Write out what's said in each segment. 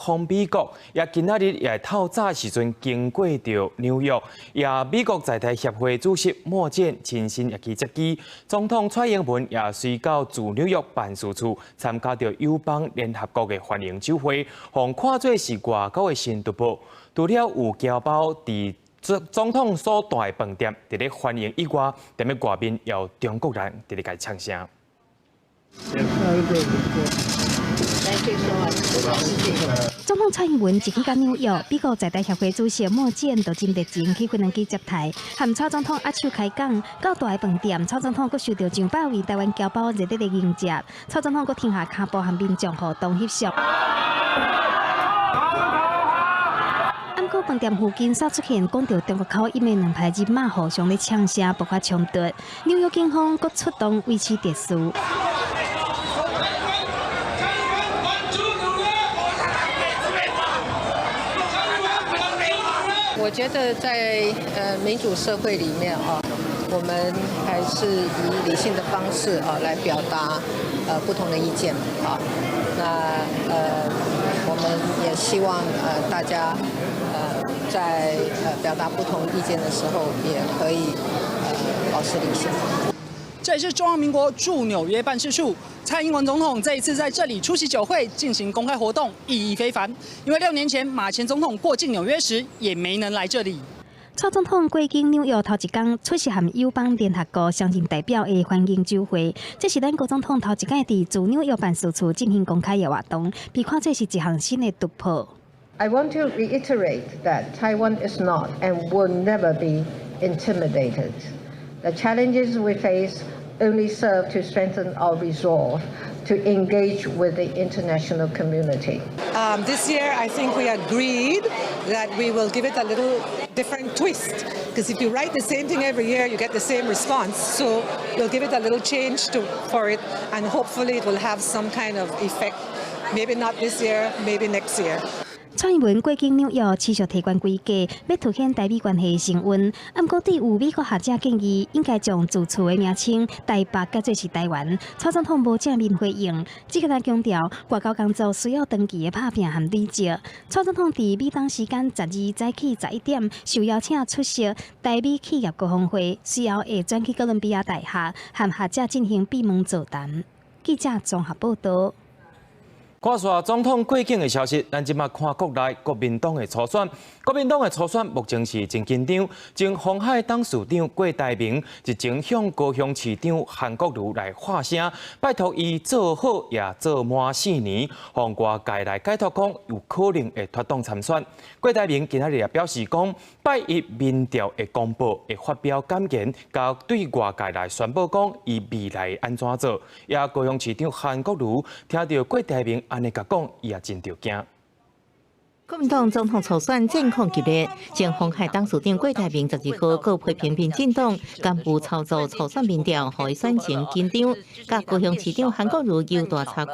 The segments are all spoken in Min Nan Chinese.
訪美國，也今仔日也透早時陣經過著紐約，也美國在台協會主席莫健親身也去接機，總統蔡英文也隨到駐紐約辦事處參加著友邦聯合國的歡迎酒會，予看做是外交的新突破。除了有僑胞佇總統所蹛的飯店佇咧歡迎以外，踮咧外面也有中國人佇咧共伊嗆聲。 Thank you so much. 總統蔡英文一去到紐約，美國在台協會主席莫健就真熱情去飛行機接待，和蔡總統握手開講。到蹛的飯店，蔡總統閣受到上百位台灣僑胞熱烈的迎接。蔡總統閣停下跤步和民眾互動翕相。毋過飯店附近煞出現講著中國口音的兩派人馬互相咧嗆聲，爆發衝突。紐約警方閣出動維持秩序。我覺得在民主社會裡面啊，我們還是以理性的方式啊來表達不同的意見啊。那我們也希望大家在表達不同意見的時候，也可以保持理性。這裡是中華民國駐紐約辦事處，蔡英文總統這一次在這裡出席酒會進行公開活動，意義非凡。因為6年前馬前總統過境紐約時，也沒能來這裡。蔡總統過境紐約頭一工出席和友邦聯合國雙人代表的歡迎酒會，這是咱國總統頭一擺佇駐紐約辦事處進行公開的活動，被看做是一項新的突破。 I want to reiterate that Taiwan is not and will never be intimidated. The challenges we face only serve to strengthen our resolve to engage with the international community. This year, I think we agreed that we will give it a little different twist. Because if you write the same thing every year, you get the same response. So we'll give it a little change for it, and hopefully it will have some kind of effect. Maybe not this year, maybe next year. 蔡英文過境紐約，持續提懸規格，欲凸顯台美關係升溫。毋過對有美國學者建議，應該將駐處的名稱台北改做是台灣。蔡總統無正面回應，只閣強調外交工作需要長期的拍拚和累積。蔡總統佇美東時間12早起11點受邀請出席台美企業高峰會，隨後會轉去哥倫比亞大學和學者進行閉門座談。記者綜合報道。看煞總統過境的消息，咱這馬看國內國民黨的初選。國民黨的初選目前是真緊張，前鴻海董事長郭台銘日前向高雄市長韓國瑜來發聲，拜託伊做好也做滿四年，予外界來解讀講有可能會脫黨參選。郭台銘今仔日也表示講，拜一民調會公布，會發表感言，佮對外界來宣布講伊未來按怎做。也高雄市長韓國瑜聽著郭台銘按呢共講，伊也真著驚。國民黨總統初選戰況激烈，前鴻海董事長郭台銘12號閣批評民進黨干預操作初選民調，予伊選情緊張，佮高雄市長韓國瑜有大差距。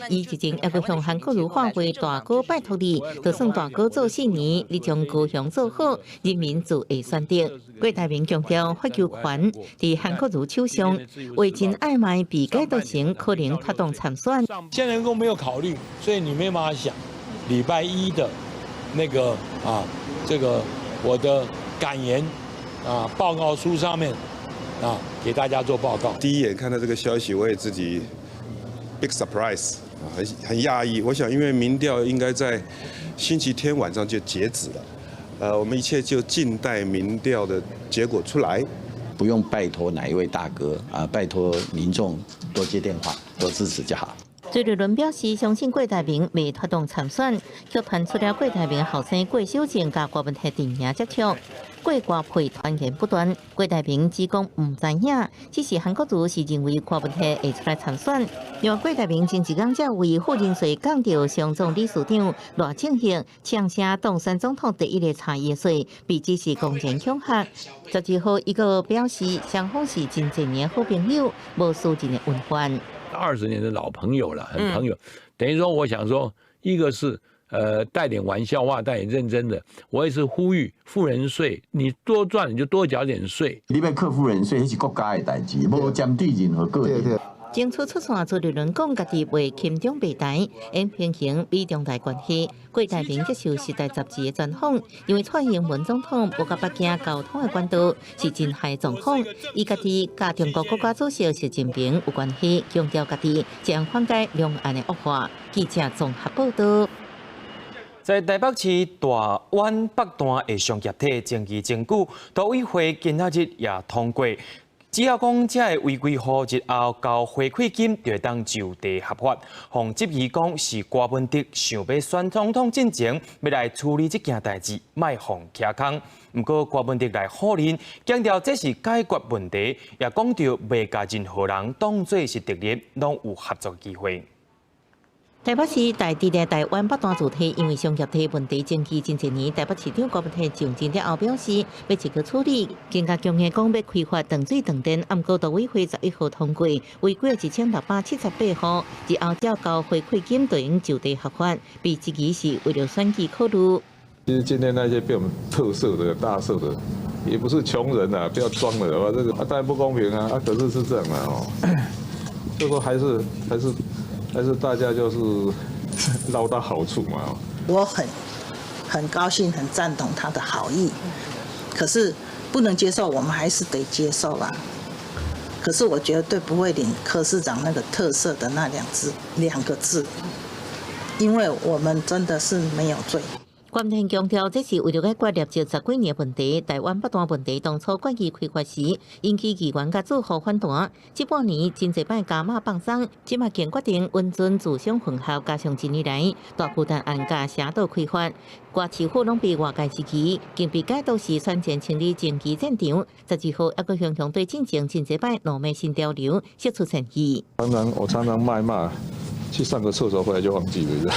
伊日前猶閣向韓國瑜發話，大哥拜託你，就算大哥做四年，你將高雄做好，人民就會選擇。郭台銘強調，發球權佇韓國瑜手上，話真曖昧被解讀成可能脫黨參選。現在都沒有考慮，所以你沒辦法想禮拜一的那個啊，這個我的感言啊，報告書上面啊，給大家做報告。第一眼看到這個消息，我也自己 big surprise 啊，很訝異。我想，因為民調應該在星期天晚上就截止了，我們一切就靜待民調的結果出來。不用拜託哪一位大哥啊，拜託民眾多接電話，多支持就好。朱立倫表示，相信郭台銘袂脫黨參選，卻傳出了郭台銘後生郭守正佮郭文泰陣營接觸，郭郭配傳言不斷。郭台銘只講毋知影，只是韓國瑜是認為郭文泰會出來參選。另外，郭台銘前一工才為富人稅降著商總理事長賴清德嗆聲當選總統第一个查伊的稅，被指是公然恐嚇。12號，伊閣表示雙方是真濟年好朋友，無私人的隱患。 20年的老朋友了，很朋友，等於說，我想說，一個是帶點玩笑話，帶點認真的，我也是呼籲富人稅，你多賺你就多繳點稅。你欲課富人稅，彼是國家的代誌，無針對任何個人。爭取出線，朱立倫講家己袂親中媚台，應平衡美中台關係。郭台銘接受《時代》雜誌的專訪，認為蔡英文總統無佮北京溝通的管道是真害狀況。伊家己佮中國國家主席習近平有關係，強調家己將緩解兩岸的惡化。記者綜合報道。在台北市大灣北段的商業體爭議真久，都委會今仔日也通過。只要講這个違規戶日後交回饋金，就會當就地合法。予質疑講是柯文哲想欲選總統進前，欲來處理這件代誌，莫予徛空。毋過柯文哲來否認，強調這是解決問題，也講著袂共任何人當做是敵人，攏有合作機會。台北市大直的大灣北段主體因為商業體問題爭議真濟年，台北市長柯文哲上任了後表示，欲積極處理，更加強硬講欲開發斷水斷電。毋過都委會11號通過，違規1678戶，日後繳交回饋金就用就地合法，被質疑是為了選舉考慮。其實今天那些被我們特赦的、大赦的，也不是窮人啊，不要裝了，這個啊當然不公平啊，啊可是是這樣啊，哦，就說還是大家就是撈到好處嘛。我很高興，很贊同他的好意，可是不能接受，我們還是得接受啦。可是我絕對不會領柯市長那個特赦的那兩個字，因為我們真的是沒有罪。關天強調，這是為了解決累積十幾年問題。台灣北段問題當初決議開發時，引起議員佮住戶反彈。這半年真濟擺加碼放鬆，這馬更決定允准住商混合，加上近年來大巨蛋案佮社道開發，外市府攏被外界質疑，更被解讀是選前清理政治戰場。12號猶閣雄雄對進前真濟擺羅馬新潮流釋出善意。常常我常常謾罵，去上個廁所回來就忘記了。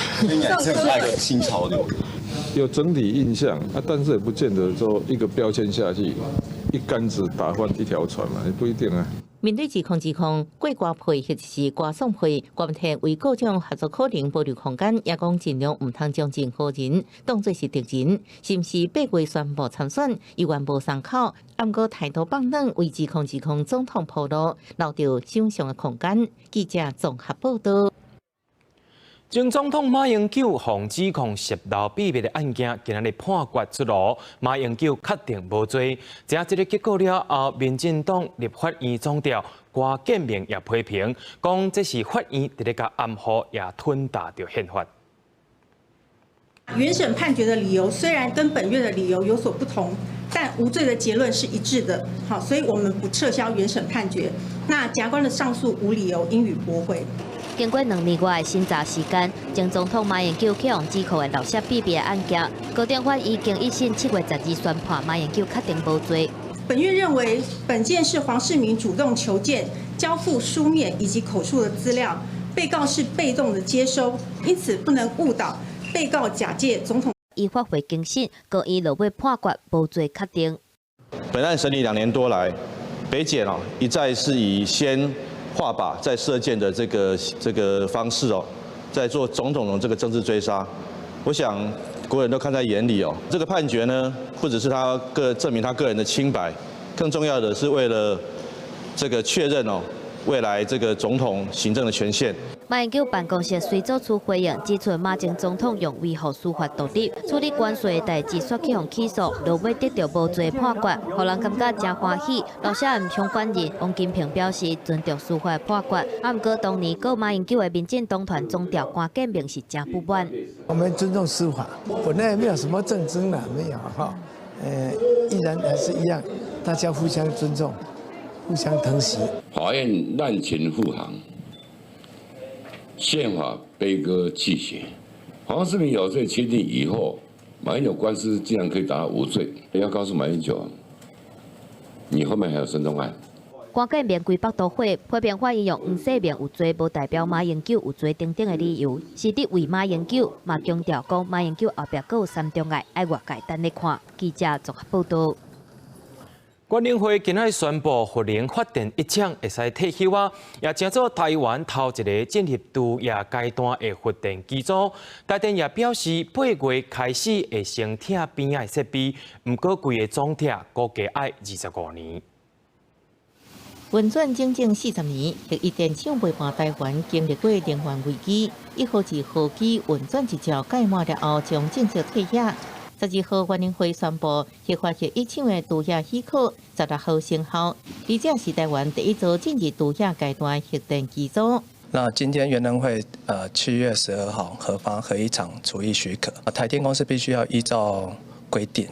新潮流。有整體印象啊，但是也不見得說一個標籤下去，一竿子打翻一條船嘛，也不一定啊。面對2020過歌配或者是歌頌配，郭台為各種合作可能保留空間，也講盡量毋通將任何人當作是敵人。是毋是8月宣布參選，猶原無參考。毋過態度放軟，為2020總統鋪路，留著想像的空間。記者綜合報道。前總統馬英九予指控洩露秘密的案件，今仔日判決出爐，馬英九確定無罪。知影這个結果了後，民進黨立法院總召郭建明也批評，講這是法院佇咧共掩護，也吞噬著憲法。原審判決的理由雖然跟本院的理由有所不同，但無罪的結論是一致的。好，所以我們不撤銷原審判決。那檢察官的上訴無理由應予駁回。經過2年外的審查時間，前總統馬英九去予指控的漏洩秘密的案件，高等法已經一審7月12宣判馬英九確定無罪。本院認為，本件是黃世明主動求見、交付書面以及口述的資料，被告是被動的接收，因此不能誤導被告假借總統。依法回更審，高院落尾判決無罪確定。本案審理2年多來，北檢哦一再是以先畫靶再射箭的這個方式哦，在做種種的這個政治追殺，我想國人都看在眼裡哦。這個判決呢，不只是他個證明他個人的清白，更重要的是為了這個確認哦，未來這個總統行政的權限。馬英九辦公室隨做出回應，指出馬前總統用維護司法獨立處理關稅的代誌，煞去予起訴，落尾得著無罪判決，予人感覺誠歡喜。老涉案相關人王金平表示尊重司法判決，啊，毋過當年告馬英九的民進黨團總召關建明是誠不滿。我們尊重司法，本來沒有什麼政爭啦，沒有哈，依然還是一樣，大家互相尊重，互相疼惜。法院濫權護航。憲法悲歌泣血，黃世明有罪確定以後，馬英九官司竟然可以打到無罪，要告訴馬英九，你後面還有孫中案。關建明規腹都火，批評法院用黃世明有罪，無代表馬英九有罪等等的理由，是佇為馬英九，嘛強調講馬英九後壁閣有三中案，愛外界等咧看。記者綜合報道。原能會今仔宣布，核能發電一廠會使退休啊，也成做台灣頭一个進入除役階段的核電機組。台電也表示，8月開始會先拆邊仔的設備，毋過規个總拆估計愛25年。運轉整整40年，核一電廠陪伴台灣經歷過能源危機。1號、2號機運轉執照屆滿了後，將正式退役。12號原能會宣布核發核一廠的除役許可，16號生效。而這是台灣第一座進入除役階段核電機組。那今天原能會7月12號核發核一廠除役許可，台電公司必須要依照規定，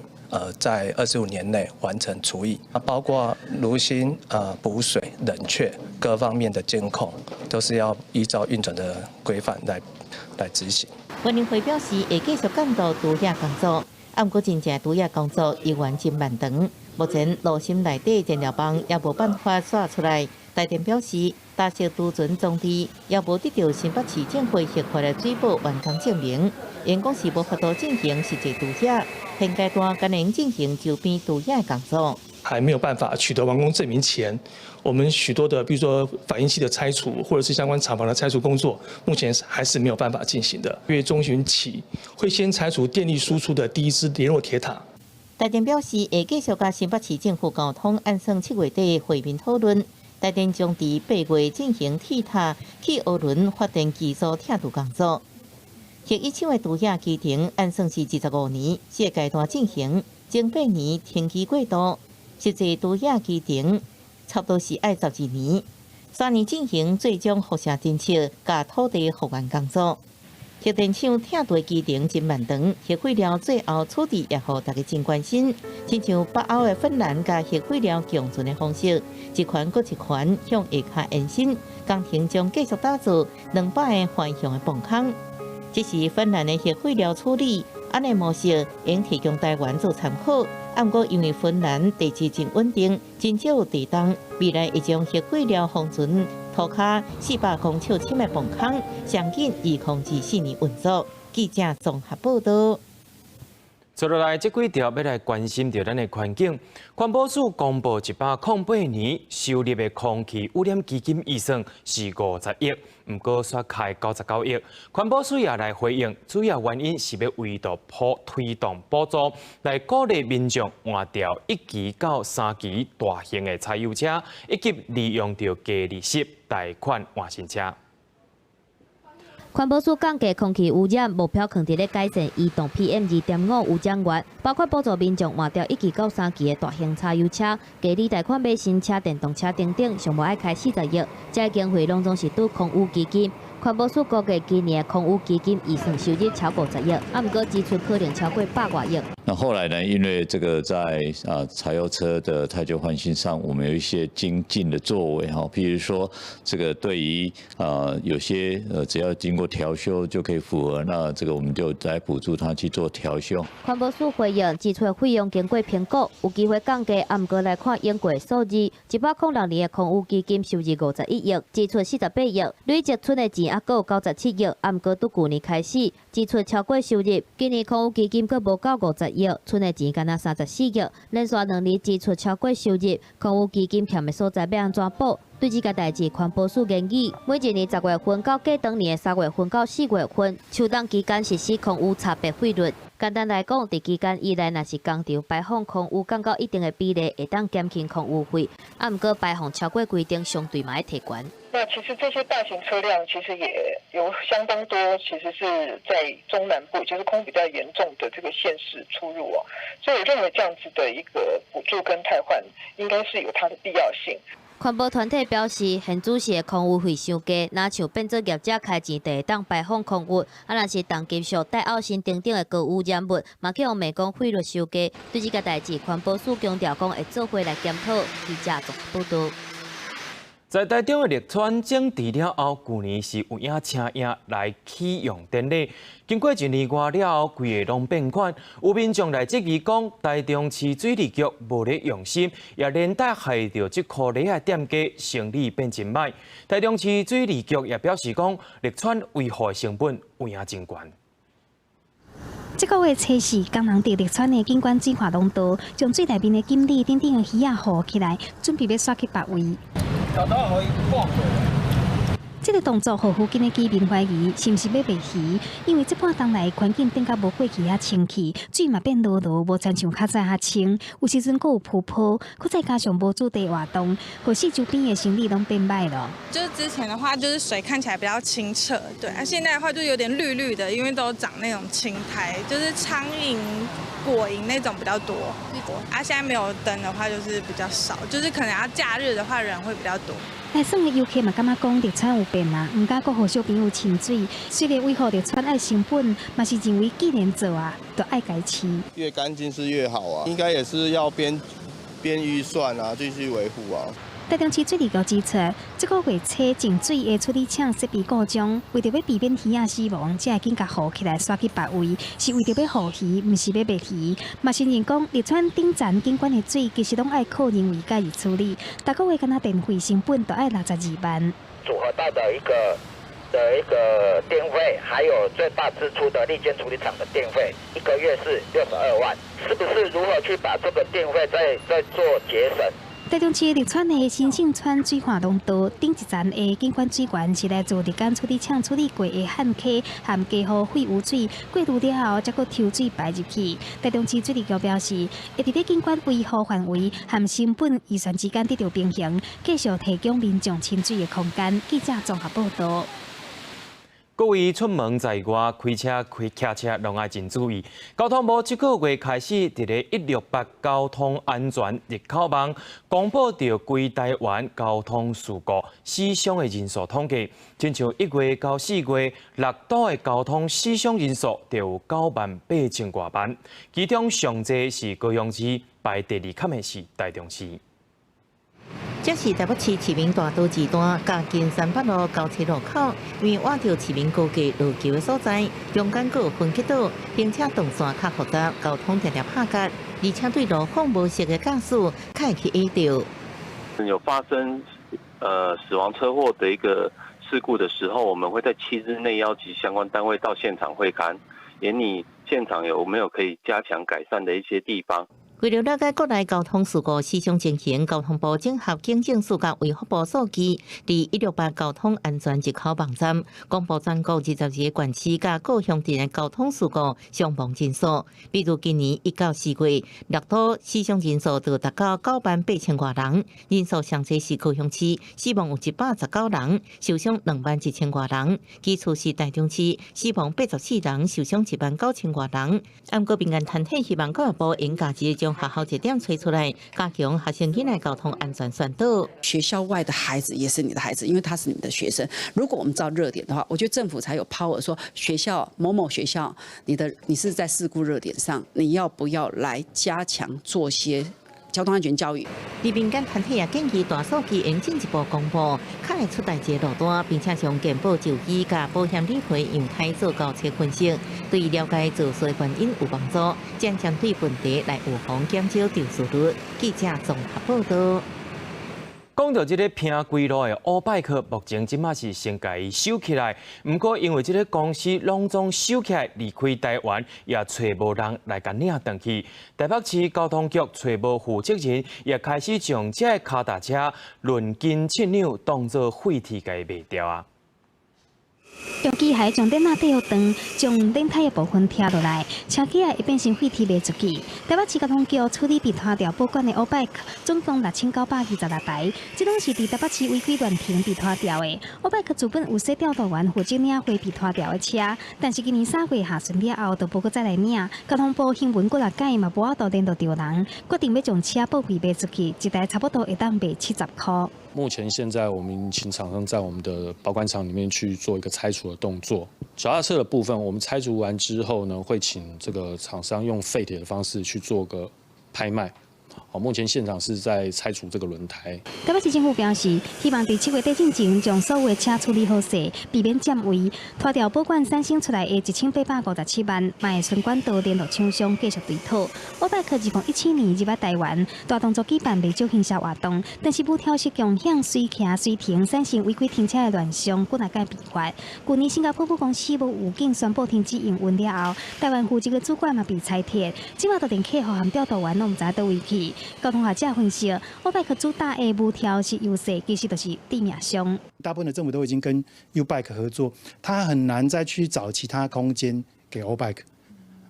在25年內完成除役，啊，包括爐心、補水、冷卻各方面的監控，都是要依照運轉的規範來執行。原能會表示會繼續監督除役工作，毋過真正除役工作猶原真漫長。目前爐心內底燃料棒猶無辦法徙出來。台電表示，台式儲存裝置猶無得到新北市政府核發的水報完工證明，𪜶講是無法度進行實際除役，現階段干焦進行周邊除役的工作。還沒有辦法取得完工證明前，我們許多的，比如說反應器的拆除，或者是相關廠房的拆除工作，目前還是沒有辦法進行的。月中旬起，會先拆除電力輸出的第一支聯絡鐵塔。台電表示會繼續佮新北市政府溝通，按算7月底會面討論。台電將佇8月進行鐵塔去渦輪發電機組拆除工作。核一廠的除役期程按算是25年，四個階段進行，前8年停機過渡，實際除役期程差不多是愛12年，3年進行最終輻射偵測佮土地復原工作。核電廠拆除期程真漫長，核廢料最後處置也予大家真關心。親像北歐的芬蘭佮核廢料共存的方式，一環閣一環向下跤延伸，工程將繼續打造200個環向的泵腔。這是芬蘭的核廢料處理，按呢模式應提供台灣做參考。毋過因為芬蘭地質真穩定，真少有地動，未來會將核廢料封存塗跤400公尺深的泵腔，上緊2024年運作。記者綜合報道。接落來，這幾條欲來關心著咱的環境。環保署公布108年收入的空氣污染基金預算是50億，毋過煞開99億。環保署也來回應，主要原因是欲為著推動補助，來鼓勵民眾換掉1期到3期大型的柴油車，以及利用著低利息貸款換新車。環保署降低空氣污染目標，囥佇咧改善移動 PM 2.5污染源，包括補助民眾換掉1期到3期的大型柴油車，低利貸款買新車、電動車等等，上無愛開40億，這經費攏總是佇空污基金。環保署估計今年的空污基金預算收入超過十億，毋過支出可能超過百外億。那後來呢？因為這個在柴油車的汰舊換新上，我們有一些精進的作為哈，譬如說這個對於有些只要經過調修就可以符合，那這個我們就來補助他去做調修。環保署回應支出費用經過評估，有機會降低，毋過來看應過數字，106年的空污基金收入51億，支出48億，累積賰的錢猶閣有97億，毋過對舊年開始支出超過收入，今年空污基金閣無夠50億，賰的錢干焦34億，連續2年支出超過收入，空污基金欠的所在欲按怎補？對這個代誌，環保署建議，每一年10月份到隔當年的3月份到4月份，秋冬期間實施空污差別費率。簡單來講，佇期間以內，若是工廠排放空污降到一定的比例，會當減輕空污費。毋過排放超過規定，相對嘛愛提懸。那其實這些大型車輛其實也有相當多，其實是在中南部，就是空污比較嚴重的這個縣市出入哦。所以我認為這樣子的一個補助跟汰換，應該是有它的必要性。環保團體表示，現主時的空污費傷低，若像變做業者開錢就會當排放空污，若是重金屬、戴奧辛等等的高污染物，嘛去予罵講費率傷低。對這個代誌，環保署強調講會做伙來檢討。記者綜合報導。在台中的綠川整治了後，舊年是有影請影來啟用典禮。經過一年外了後，規個攏變款。有民眾來質疑講，台中市水利局無咧用心，也連帶害著這箍禮仔的店家生意變真䆀。台中市水利局也表示講，綠川維護的成本有影真懸。這個月初四，工人佇綠川的景觀水化廊道，將水內面的錦鯉等等的魚仔護起來，準備欲徙去別位。這个動作，予附近的居民懷疑是毋是欲賣魚？因為這半冬來環境變甲無過去遐清氣，水嘛變濁濁，無親像較早遐清。有時陣閣有浮泡，閣再加上無主題活動，予四周邊的生理攏變歹咯。就是之前的話，就是水看起來比較清澈，對啊，現在的話就有點綠綠的，因為都長那種青苔，就是蒼蠅、果蠅那種比較多。啊，現在沒有燈的話，就是比較少，就是可能要假日的話，人會比較多。來耍的遊客嘛感覺講綠川有變啊，毋敢閣予小朋友親水。雖然維護綠川愛成本，嘛是認為既然做啊，就愛共飼。越乾淨是越好啊，應該也是要編編預算啊，繼續維護啊。台中市水利局指出，這個月初淨水的處理廠設備故障，為著欲避免魚仔死亡，才會緊共護起來，徙去別位，是為著欲護魚，毋是欲賣魚。嘛承認講，綠川頂層景觀的水其實攏愛靠人為介入處理，逐個月敢若電費成本都愛62萬。組合到的一個電費，還有最大支出的利堅處理廠的電費，一個月是62萬，是不是如何去把這個電費再做節省？台中市綠川的新盛川水化濃道頂一層的景觀水源是來自利堅處理廠處理過的旱溪和家戶廢污水過濾了後，才閣抽水排入去。台中市水利局表示，會佇咧景觀維護範圍和成本預算之間得著平衡，繼續提供民眾親水的空間。記者綜合報導。各位出門在外，開車、開騎車，攏愛真注意。交通部這個月開始，佇咧168交通安全入口網公布著規台灣交通事故死傷的人數統計，親像1月到4月，六都的交通死傷人數就有9萬8千外萬，其中上濟是高雄市，排第二較的是台中市。這是台北市市民大道二段佮金山北路交叉路口，因為倚著市民高架落橋的所在，中間閣有分隔島，行車動線較複雜，交通常常拍結，而且對路況無熟的駕駛，較會去崴著。有發生死亡車禍的一個事故的時候，我們會在7日內邀集相關單位到現場會勘，研擬現場有沒有可以加強改善的一些地方。為了了解國內交通事故死傷情形，交通部整合警政署佮衛福部數據，佇168交通安全入口網站公布全國22個縣市佮各鄉鎮的交通事故傷亡人數。比如今年1到4月，六都死傷人數就達到9萬8千外人，人數上濟是高雄市，死亡有119人，受傷2萬1千外人。其次是台中市，死亡84人，受傷1萬9千外人。毋過民間團體希望教育部應家己將學校熱點揣出來，加強學生囡仔交通安全宣導。學校外的孩子也是你的孩子，因為他是你的學生。如果我們知道熱點的話，我覺得政府才有 power 說學校某某學校，你是在事故熱點上，你要不要來加強做些交通安全教育？佇民間團體也建議大數據應進一步公布，較會出代誌路單，並且將健保就醫佮保險理賠樣態做交叉分析，對了解肇事原因有幫助，將針對問題來預防減少肇事率。記者綜合報導。講著這个拼規路的烏擺克，目前這馬是先共伊收起來。毋過因為這个公司攏總收起來離開台灣，也揣無人來共領轉去。台北市交通局揣無負責人，也開始將這个跤踏車論斤七兩當做廢鐵共伊賣掉啊。用機械將鏈仔底斷，將輪胎的部分拆落來，車機仔會變成廢鐵賣出去。台北市交通局處理被拖掉保管的歐拜克，總共6926台，這攏是佇台北市違規亂停被拖掉的。歐拜克主本有說調度員負責領回被拖掉的車，但是今年3月下旬了後，就無閣再來領。交通部詢問幾若擺嘛，無法度聯絡著人，決定欲將車報廢賣出去，一台差不多會當賣70箍。目前現在我們請廠商在我們的保管廠裡面去做一個拆除的動作。腳踏車的部分，我們拆除完之後呢，會請這個廠商用廢鐵的方式去做個拍賣。好，目前現場是在拆除這個輪胎。台北市政府表示，希望佇7月底進前將所有的車處理好勢，避免佔位。拖掉保管產生出來的1857萬，嘛會循管道聯絡廠商繼續追討。歐拜克2017年入來台灣，大動作舉辦袂少行銷活動，但是無調適共享隨騎隨停產生違規停車的亂象，幾若擺被罰。去年新加坡母公司無預警宣布停止營運了後，台灣負責的主管嘛被裁撤，這馬就連客戶和調度員攏毋知佗位去。誌。交通學者分析，歐拜克主打的無調是優勢，其實就是致命傷。大部分的政府都已經跟 YouBike 合作，他很難再去找其他空間給 oBike。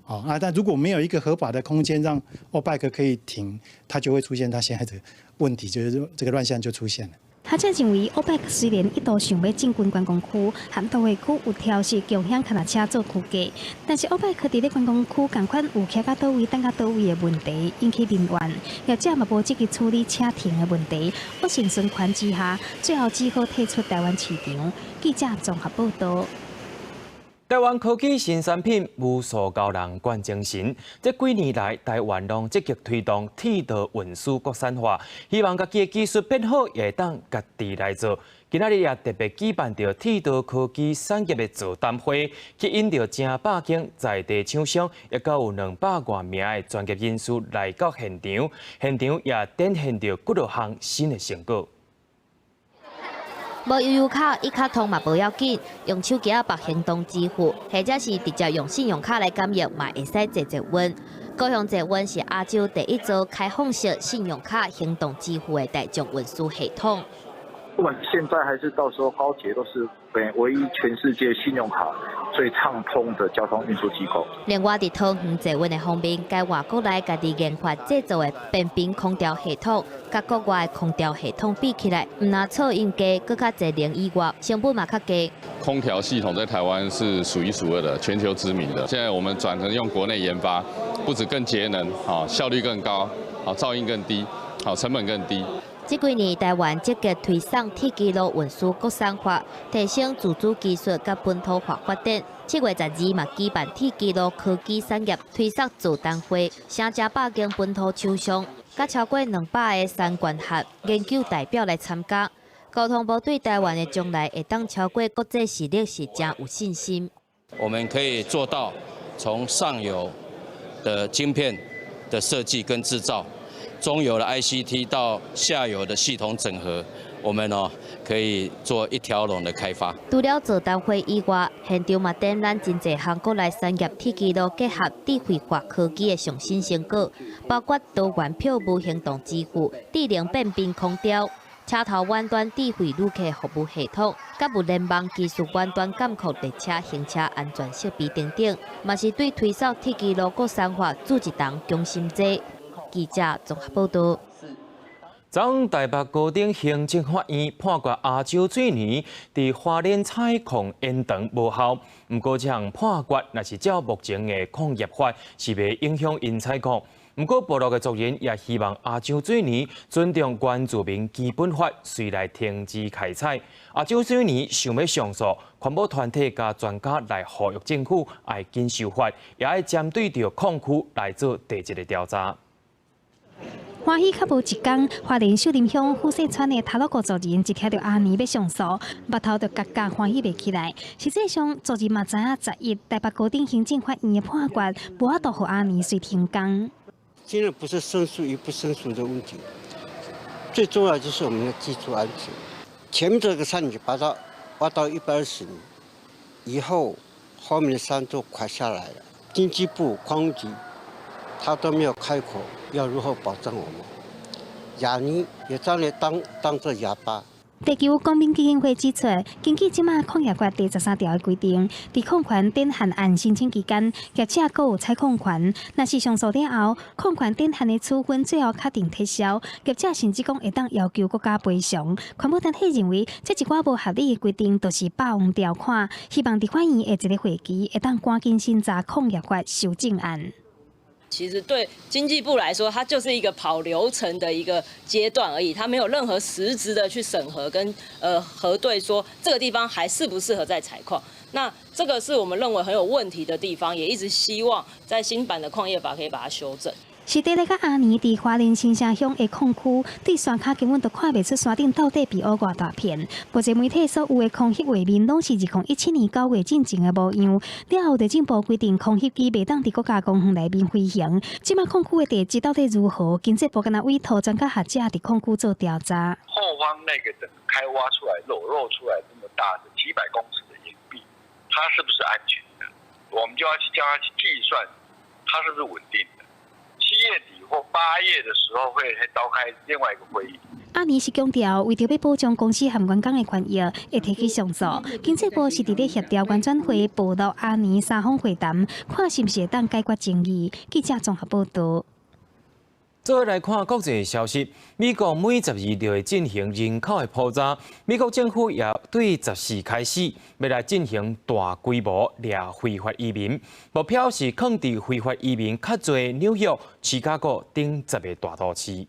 啊，但如果沒有一個合法的空間讓 oBike 可以停，它就會出現它現在的問題，就是這個亂象就出現了。學者認為，oBike 雖然一度想欲進軍觀光區，和都會區有調適共享腳踏車做區隔，但是 oBike 佇咧觀光區仝款有騎到佗位、等到佗位的問題，引起民怨。業者嘛無積極處理車停的問題，惡性循環之下，最後只好退出台灣市場。記者綜合報道。台灣科技新產品無塑膠人冠精神，這幾年來，台灣攏積極推動鐵道運輸國產化，希望家己的技術變好，也會當家己來做。今仔日也特別舉辦著鐵道科技產業的座談會，吸引著成百間在地廠商，抑閣有200外名的專業人士來到現場，現場也展現著幾落項新的成果。無悠遊卡、一卡通嘛無要緊，用手機仔綁行動支付，或者是直接用信用卡來感應，嘛會使坐捷運。高雄捷運是亞洲第一座開放式信用卡行動支付的大眾運輸系統。不管是現在還是到時候高鐵，都是唯一全世界信用卡最暢通的交通運輸機構。另外，佇桃園捷運的方面，改外國來家己研發製造的變頻空調系統，佮國外空調系統比起來，毋但噪音低，閣較節能以外，成本嘛較低。空調系統在台灣是數一數二的，全球知名的。現在我們轉成用國內研發，不止更節能，啊，效率更高，啊，噪音更低，好，成本更低。這幾年，台灣積極推動鐵支路運輸國產化，提升自主技術佮本土化發展。7月12嘛舉辦鐵支路科技產業推廣座談會，成百間本土廠商，佮超過200個產官學研究代表來參加。交通部對台灣的將來會當超過國際實力是誠有信心。我們可以做到從上游的晶片的設計跟製造，中游的 ICT 到下游的系統整合，我們哦可以做一條龍的開發。除了座談會以外，現場嘛展覽真濟項國內產業鐵支路結合智慧化科技的上新成果，包括多元票務行動支付、智能變頻空調、車頭遠端智慧旅客服務系統，佮物聯網技術遠端監控列車行車安全設備等等，嘛是對推動鐵支路國產化注一筒強心劑。記者綜合報道。昨台北高等行政法院判決亞洲水泥佇花蓮採礦延長無效，毋過這項判決若是照目前的礦業法，是袂影響𪜶採礦。毋過部落的族人也希望亞洲水泥尊重原住民基本法，隨來停止開採。亞洲水泥想欲上訴，環保團體佮專家來呼籲政府愛緊修法，也愛針對著礦區來做地質的調查。歡喜較無一工，花蓮秀林鄉富勢村的塔洛谷族人一聽著阿年欲上訴，目頭就結結歡喜袂起來。實際上，族人嘛知影11台北高等行政法院的判決，無法度予阿年隨停工。現在不是申訴與不申訴的問題，最重要就是我們的基礎安全。前面這個山你把它挖到120米，以後後面的山都垮下來了。經濟部礦務局他都沒有開口，要如何保障我們？亞泥也將來當做啞巴。地球公民基金會指出，根據這馬礦業法第13條的規定，佇礦權展限案申請期間，業者閣有採礦權。若是上訴了後，礦權展限的處分最後確定撤銷，業者甚至講會當要求國家賠償。環保團體認為，這一寡無合理的規定都是霸王條款，希望佇法院下一個會期會當趕緊審查礦業法修正案。其實對經濟部來說，它就是一個跑流程的一個階段而已，它沒有任何實質的去審核跟核對，說這個地方還適不適合再採礦。那這個是我們認為很有問題的地方，也一直希望在新版的礦業法可以把它修正。是佇咧佮阿年佇花蓮新社鄉的礦區，對山跤根本就看袂出山頂到底被挖偌大片。目前媒體所有的空翕畫面，攏是2017年9月進前的模樣。了後，地政部規定空翕機袂當佇國家公園內面飛行。這馬礦區的地質到底如何？經濟部敢若委託專家學者佇礦區做調查。後方那個整個開挖出來、裸露出來這麼大的幾百公尺的岩壁，它是不是安全的？我們就要去叫他去計算，它是不是穩定的？七月底或8月的時候會召開另外一個會議。阿尼是強調，為著欲保障公司和員工的權益，會提起上訴。經濟部是佇咧協調原轉會報道阿尼三方會談，看是毋是會當解決爭議。記者綜合報導。做伙來看國際消息，美國每12就會進行人口的普查，美國政府也對14開始欲來進行大規模掠非法移民，目標是囥佇非法移民較濟紐約、芝加哥等10個大都市。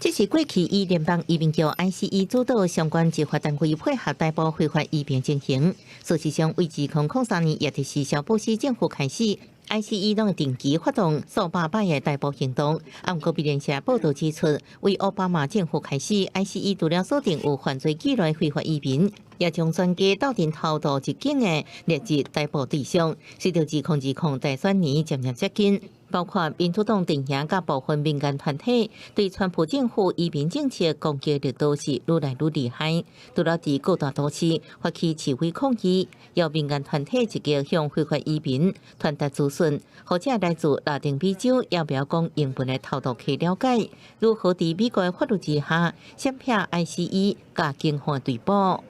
這是過去以聯邦移民局 ICE 主導相關執法單位配合逮捕非法移民進行。事實上，為2003年，也就是小布希政府開始，ICE 攏會定期發動數百擺的逮捕行動。啊，毋過美聯社報導指出，為奧巴馬政府開始，ICE 除了鎖定有犯罪記錄的非法移民，也將全家鬥陣偷渡入境的列入逮捕對象。隨著2020大選年漸漸接近，包括民主黨陣營佮部分民間團體對川普政府移民政策攻擊力度是愈來愈厲害。除了佇各大都市發起示威抗議，由民間團體積極向非法移民傳達資訊，或者來自拉丁美洲也袂曉講英文的偷渡客了解如何佇美國的法律之下，閃避 ICE 佮警方追捕。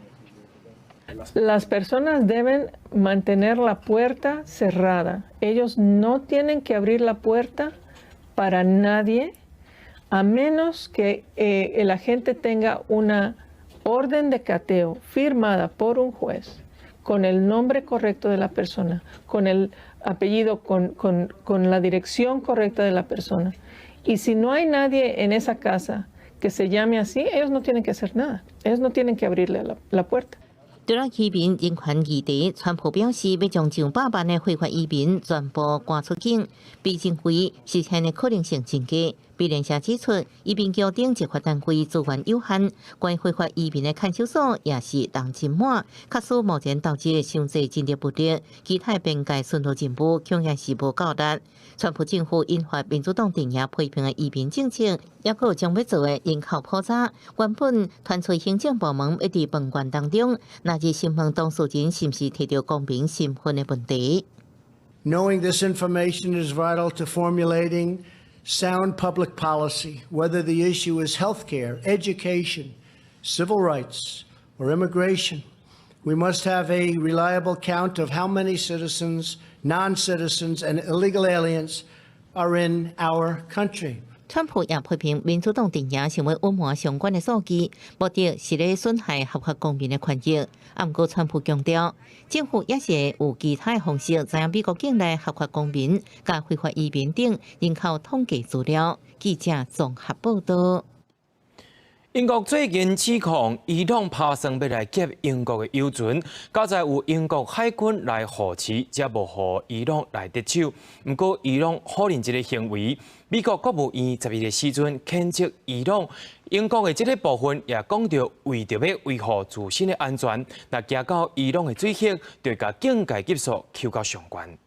Las personas deben mantener la puerta cerrada. Ellos no tienen que abrir la puerta para nadie a menos que el agente tenga una orden de cateo firmada por un juez con el nombre correcto de la persona, con el apellido, con la dirección correcta de la persona. Y si no hay nadie en esa casa que se llame así, ellos no tienen que hacer nada. Ellos no tienen que abrirle la puerta. 除了移民人權議題，川普表示欲將上百萬的非法移民全部趕出境，被認為實現的可能性真低。美聯社指出，移民局等執法單位資源有限，關非法移民的看守所也是人真滿，確實目前投入傷濟人力物力，其他邊界巡邏任務恐也是無夠力。川普政府引發民主黨陣營批評的移民政策，抑閣將欲做的人口普查，原本傳出行政部門欲佇問卷當中，納入詢問當事人是毋是提著公民身份的問題。 Knowing this information is vital to formulating sound public policy, whether the issue is health care, education, civil rights, or immigration. We must have a reliable count of how many citizens, non-citizens, and illegal aliens are in our country. 川普也批評民主黨陣營想欲隱瞞相關的數據，目的是咧損害合法公民的權益。啊，毋過川普強調，政府也是有其他的方式，知影美國境內合法公民佮非法移民等人口統計資料。記者綜合報導。英國最近指控伊朗拍算欲來劫英國的油船，佳哉有英國海軍來護持，才無予伊朗來得手。毋過伊朗否認這个行為，美國國務院12的時陣譴責伊朗。英國的這个部分也講著，為著欲維護自身的安全，若行到伊朗的水域，就會共警戒級數抽到上懸。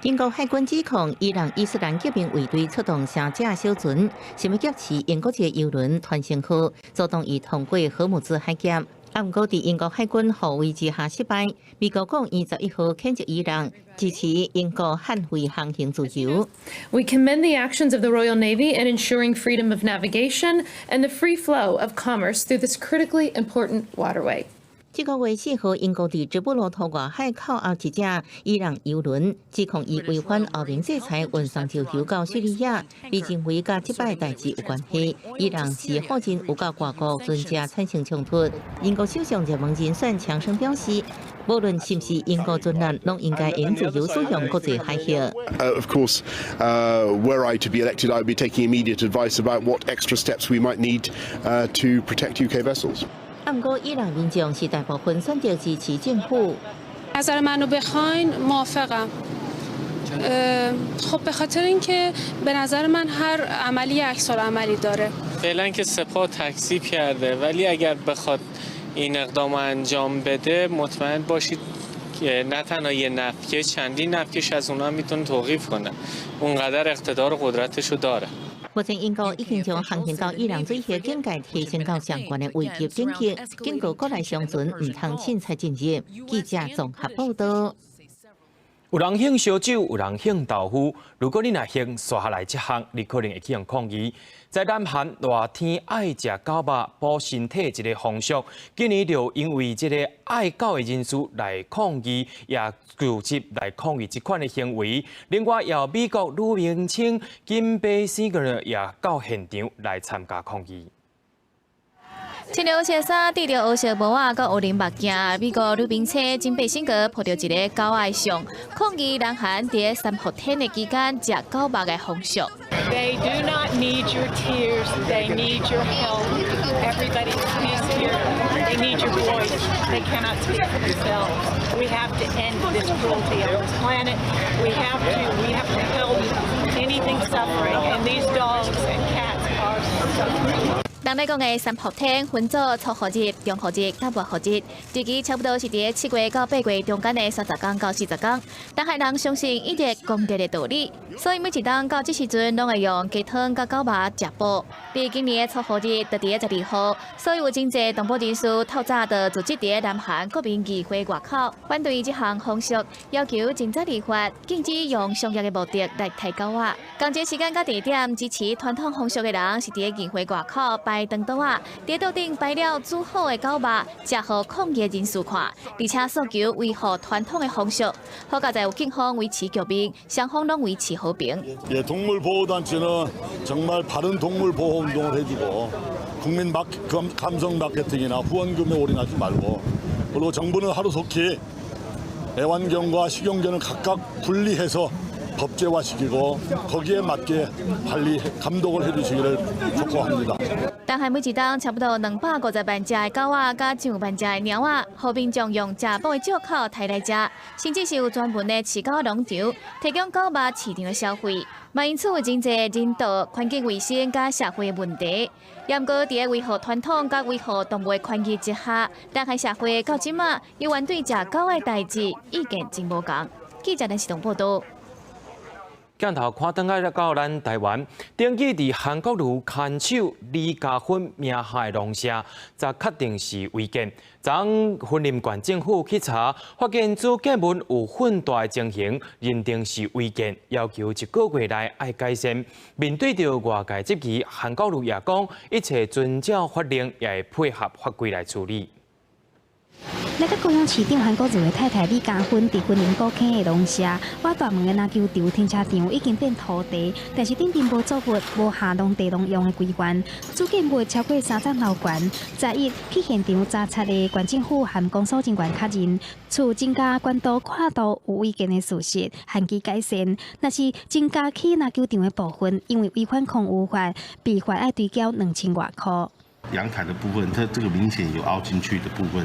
英國海軍指控伊朗伊斯蘭革命衛隊出動三隻小船，想欲劫持英國一个油輪團成號，阻擋伊通過荷姆茲海峽。啊，毋過佇英國海軍護衛之下失敗。美國國務院11號譴責伊朗，支持英國捍衛航行自由。 We commend the actions of the Royal Navy in ensuring freedom of navigation and the free flow of commerce through this critically important waterway. 這個月4號，英國佇直布羅陀外海扣押一隻伊朗油輪，指控伊違反歐盟制裁，運送石油到敘利亞，被認為佮這擺代誌有關係。伊朗是否認有佮外國船隻產生衝突。英國首相熱門人選強生表示，無論是毋是英國船艦，攏應該用自由使用國際海域。 Of course, were I to be elected, I would be taking immediate advice about what extra steps we might need to protect UK vessels. 啊，毋過伊朗民眾是大部分選擇支持政府。 نظر منو بخواین موافقم. خب به خاطر اینکه به نظر من هر عملی عکس العملی داره. فعلا که سپاه تکذیب کرده ولی اگر بخواد این اقدام انجام بده مطمئن باشید که نه تنها یه نفتکش چندین نفتکش از اونها میتونه توقیف کنه اونقدر اقتدار و قدرتشو داره. 目前英國已經將航行到伊朗水域警戒提升到上懸的危急等級，警告國內商船毋通凊彩進入。記者綜合報導。有人興燒酒，有人興豆腐。如果你若興紲下來這項，你可能會去予抗議。在南韓熱天愛食狗肉補身體這個風俗，今年就因為這個愛狗的人士來抗議，也組織來抗議這款的行為。另外，有美國女明星金貝西格呢，也到現場來參加抗議。穿著白衫，戴著烏色帽仔，佮烏龍目鏡，美國女明星金貝辛格抱著一个狗仔像，抗議南韓佇三伏天的期間食狗肉的風俗。 They do not need your tears. They need your help. Everybody is here. They need your voice. They cannot speak for themselves. We have to end this cruelty on this planet. We have to help anything suffering, and these dogs and cats are suffering. 人咧講的三伏天分做初伏日、中伏日、佮末伏日，日期差不多是佇7月到8月中間的30工到40工。南韓人相信以熱攻熱的道理，所以每一冬到這時陣，攏會用雞湯佮狗肉食補。佇今年的初伏日，就佇咧12號，所以有真濟動保人士透早就組織佇南韓國民議會外口，反對這項風俗，要求盡早立法，禁止用商業的目的來刣狗仔。仝一時間佮地點，支持傳統風俗的人是佇咧議會外口擺長桌仔，佇桌頂擺了煮好的狗肉，食予抗議人士看，而且訴求維護傳統的風俗。好佳哉有警方維持局面，雙方攏維持和平。 예, 동물보호단체는 정말 바른 동물보호 운동을 해주고 국민 감성 마케팅이나 후원금에 올인하지 말고 그리고 정부는 하루속히 애완견과 식용견을 각각 분리해서 법제화시키고 거기에 맞게 관리 감독을 해주시기를 촉구합니다. 但係每一冬差不多250萬隻的狗仔，佮上萬隻的貓仔，予民眾用食補的藉口刣來食，甚至是有專門的飼狗農場，提供狗肉市場的消費。嘛因此有真濟人道、環境衛生佮社會的問題。毋過，佇咧維護傳統佮維護動物的權益之下，南韓社會到這馬猶原對食狗的代誌意見真無仝。記者林世東報道。鏡頭看轉來到咱台灣，登記佇韓國瑜牽手李佳芬名下的農舍，則確定是違建。昨雲林縣政府去查，發現主建物有混大的情形，認定是違建，要求一個月內愛改善。面對著外界質疑，韓國瑜也講一切遵照法令，也會配合法規來處理。來到高雄市長韓國瑜的太太李佳芬佇雲林古坑的農舍，倚大門的籃球場停車場已經變土地，但是頂面無作物、無下農地農用的規範，主建物超過三層樓懸。11去現場查察的縣政府和公所人員確認，厝增加懸度跨度有違建的事實，限期改善。若是增加起籃球場的部分，因為違反空屋法，被罰愛追繳2000外箍。陽台的部分，它這個明顯有凹進去的部分。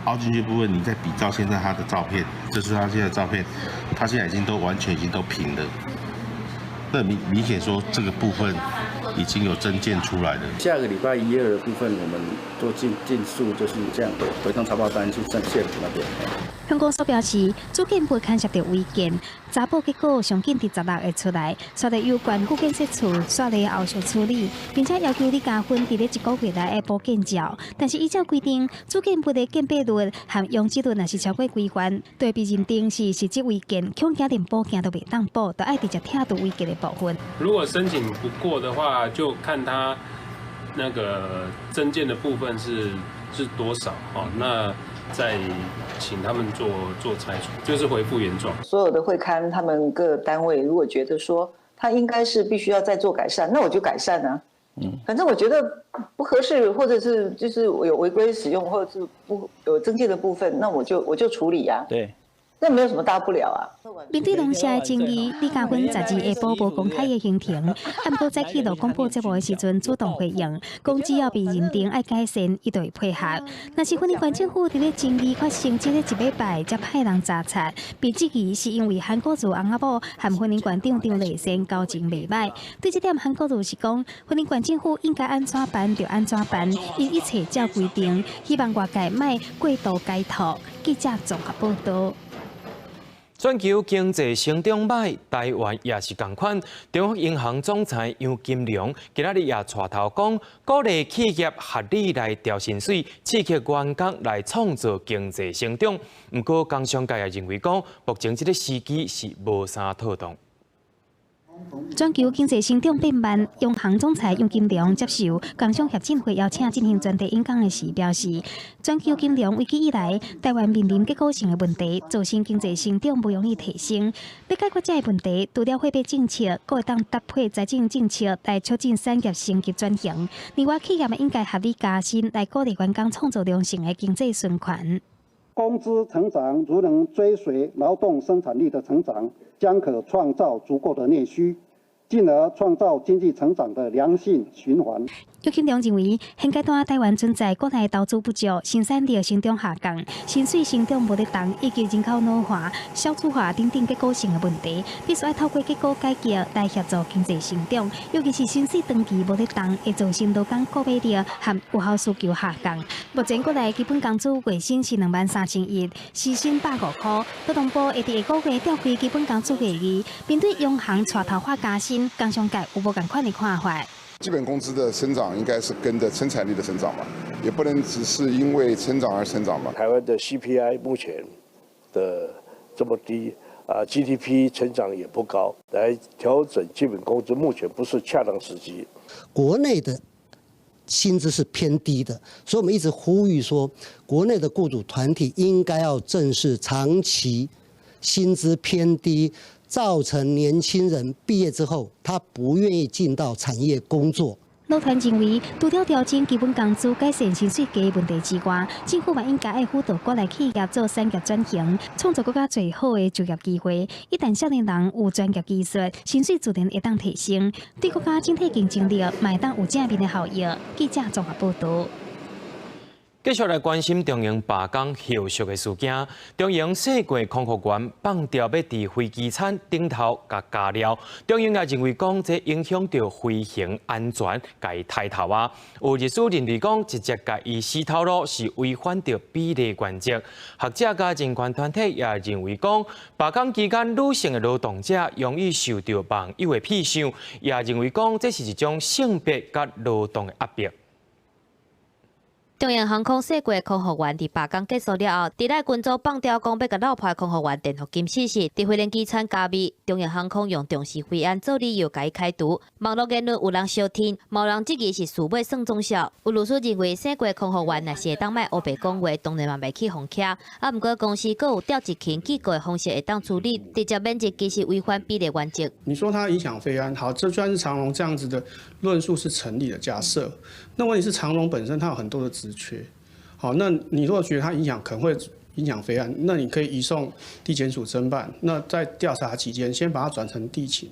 凹進去部分，你再比照現在他的照片，這是他現在的照片，他現在已經都完全已經都平了。那明明顯說這個部分已經有增建出來了。下個禮拜一二的部分，我們都盡速就是這樣回張查報單去縣府那邊。鄉公所表示，主建物牽涉著違建，查報結果上緊佇16會出來，煞來由縣府建設處煞來後續處理，並且要求李佳芬佇咧一個月內愛補建照。但是依照規定，主建物的建蔽率和容積率若是超過規範，就會被認定是實質違建，恐驚連補件都袂當補，就愛直接拆除違建的部分。如果申請不過的話，就看他那個增建的部分是多少哦，那再請他們做拆除，就是恢復原狀。所有的會勘，他們各單位如果覺得說他應該是必須要再做改善，那我就改善啊。反正我覺得不合適，或者是就是有違規使用，或者是不有增建的部分，那我就處理呀。那沒有什麼大不了啊。面對農舍的爭議，李佳芬12下晡無公開的行程，毋過早起落廣播節目的時陣主動回應，講只要被認定愛改善，伊就會配合。若是雲林縣政府佇咧爭議發生這个一禮拜，才派人查察，被質疑是因為韓國瑜翁仔某和雲林縣長張麗善交情袂䆀。對這點，韓國瑜是講，雲林縣政府應該按怎辦就按怎辦，𪜶一切照規定，希望外界莫過度解讀。記者綜合報道。全球經濟成長䆀，台灣也是仝款。中央銀行總裁楊金龍今仔日也帶頭講，鼓勵企業合理來調薪水，刺激員工來創造經濟成長。毋過，工商界也認為講，目前這个時機是無啥妥當。全球經濟成長變慢，央行總裁楊金龍接受工商協進會邀請進行專題演講的時表示，全球金融危機以來，台灣面臨結構性的問題，造成經濟成長無容易提升。欲解決這个問題，除了貨幣政策，閣會當搭配財政政策來促進產業升級轉型。另外，企業應該合理加薪，來鼓勵員工創造良性的經濟循環。工資成長如能追隨勞動生產力的成長，將可創造足夠的內需，進而創造經濟成長的良性循環。楊金龍認為，現階段台灣存在國內投資不足、生產力成長下降、薪水成長無咧動，以及人口老化、少子化等等結構性的問題，必須愛透過結構改革來協助經濟成長。尤其是薪水長期無咧動，會造成勞工購買力和有效需求下降。目前國內基本工資月薪是23,100，時薪150塊。勞動部會佇下個月召開基本工資會議，面對央行帶頭喊加薪，工商界有無仝款的看法？基本工資的成長應該是跟着生產力的成長嘛，也不能只是因為成長而成長嘛。台灣的 CPI 目前的這麼低啊，GDP 成長也不高，來調整基本工資目前不是恰當時機。國內的薪資是偏低的，所以我們一直呼籲說，國內的雇主團體應該要正視長期薪資偏低，造成年輕人畢業之後，他不願意進到產業工作。勞團認為，除了調整基本工資、改善薪水低問題之外，政府嘛應該愛輔導國內企業做產業轉型，創造閣較濟好的就業機會。一旦少年人有專業技術，薪水自然會當提升，對國家整體競爭力嘛會當有正面的效益。記者綜合報導。繼續來關心長榮罷工後續的事件。長榮世界空服員放調欲佇飛機餐頂頭共加料，長榮也認為講這影響著飛行安全，共伊刣頭啊。有律師認為講直接共伊死頭路是違反著比例原則。學者佮人權團體也認為講罷工期間女性的勞動者容易受著網友的戲訕，也認為講這是一種性別佮勞動的壓迫。長榮航空世界空服員佇罷工結束了後，佇內群組放調講欲共落魄空服員電復金四十，佇飛行機餐加味。長榮航空用重視飛安做理由共伊開除。網路言論有人相挺，嘛有人質疑是事尾算總數。有律師認為，世界空服員若是會當莫烏白講話，當然嘛袂去予𤲍。啊，毋過公司閣有調值勤記過的方式會當處理，直接免職其實違反比例原則。你說它影響飛安，好，這算是長榮這樣子的論述是成立的假設。那問題是長榮本身它有很多的職缺，好，那你如果覺得它影響可能會影響飛安，那你可以移送地檢署偵辦。那在調查期間，先把它轉成地勤。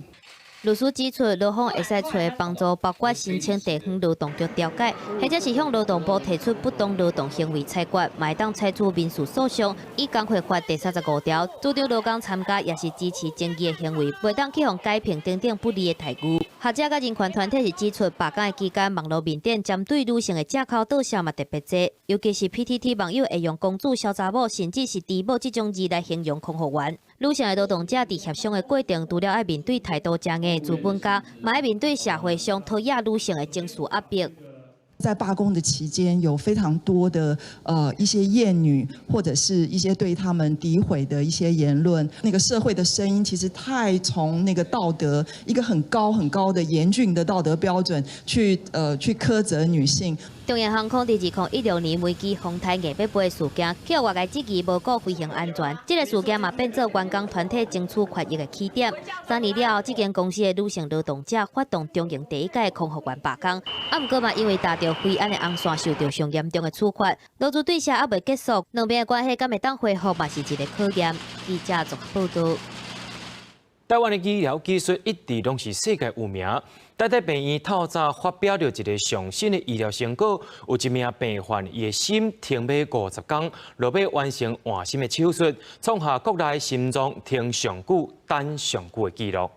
律師指出，勞方會使揣幫助，包括申請地方勞動局調解，或者是向勞動部提出不當勞動行為裁決，嘛會當採取民事訴訟。依工會法第35條，主張勞工參加抑是支持爭議的行為，袂當去予解聘等等不利的待遇。學者佮人權團體是指出，罷工的期間，網路面頂針對女性的借口倒寫嘛特別濟，尤其是 PTT 網友會用公主、小查某，甚至是豬某這種字來形容空服員。女性的勞動者佇協商的過程，除了愛面對態度誠硬的資本家，嘛愛面對社會上討厭女性的情緒壓迫。在罷工的期間，有非常多的一些厭女，或者是一些對他們詆毀的一些言論。那個社會的聲音其實太從那個道德一個很高很高的嚴峻的道德標準去苛責女性。長榮航空佇2016年飛機風颱硬欲飛的事件，予外界質疑無顧飛行安全。這个事件嘛變做員工團體爭取權益的起點。3年了後，這間公司的女性勞動者發動長榮第一屆空服員罷工，啊，毋過嘛因為踏著飛安的紅線，受著上嚴重的處罰。勞資對峙猶未結束，兩邊的關係敢會當恢復嘛是一个考驗。記者綜合報導。台灣的醫療技術一直攏是世界有名。台大病院透早發表著一个上新的醫療成果，有一名病患伊的心停欲50工，落尾完成換心的手術，創下國內心臟停上久、等上久的紀錄。